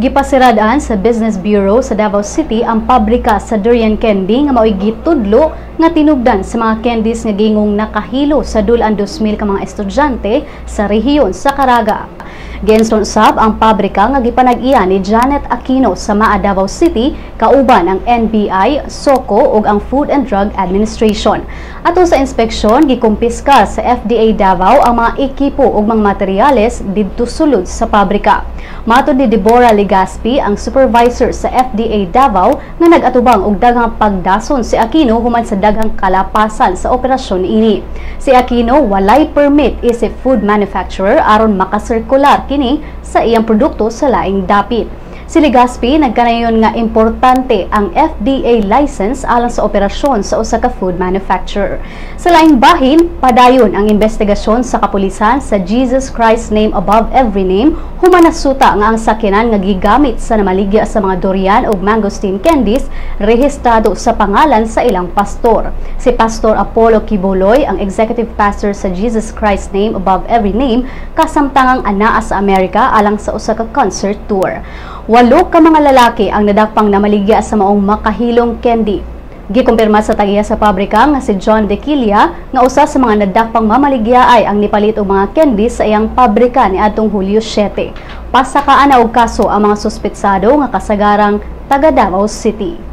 Gipasiradaan sa Business Bureau sa Davao City ang pabrika sa durian candy nga mao'y gitudlo nga tinubdan sa mga candies nga gingong nakahilo sa dul-an 2,000 ka mga estudyante sa rehiyon sa Caraga. Giinston sab ang pabrika nga gipanag-iya ni Janet Aquino sa Maa, Davao City, kauban ang NBI, SOCO ug ang Food and Drug Administration. Ato sa inspeksyon, gikumpiska sa FDA Davao ang mga ekipo ug mga materyales didto sulod sa pabrika. Matod ni Deborah Legaspi, ang supervisor sa FDA Davao, nga nag-atubang og daghang pagdason si Aquino human sa daghang kalapasan sa operasyon ini. Si Aquino walay permit isip food manufacturer aron makasirkular kini sa iyang produkto sa laing dapit. Si Legaspi nagkanayon nga importante ang FDA license alang sa operasyon sa usa ka food manufacturer. Sa laing bahin, padayon ang investigasyon sa kapulisan sa Jesus Christ Name Above Every Name human nasuta nga ang sakyanan nga gigamit sa namaligya sa mga durian ug mangosteen candies rehistrado sa pangalan sa ilang pastor. Si Pastor Apollo Quiboloy, ang executive pastor sa Jesus Christ Name Above Every Name, kasamtangang anaa sa Amerika alang sa usa ka concert tour. Walo ka mga lalaki ang nadakpang namaligya sa maong makahilong candy. Gikumpirma sa tag-iya sa pabrika nga si John De Quilla nga usa sa mga nadakpang mamaligya ay ang nipalit og mga candy sa iyang pabrika niadtong Hulyo 7. Pasakaan na og kaso ang mga suspetsado nga kasagarang taga Davao City.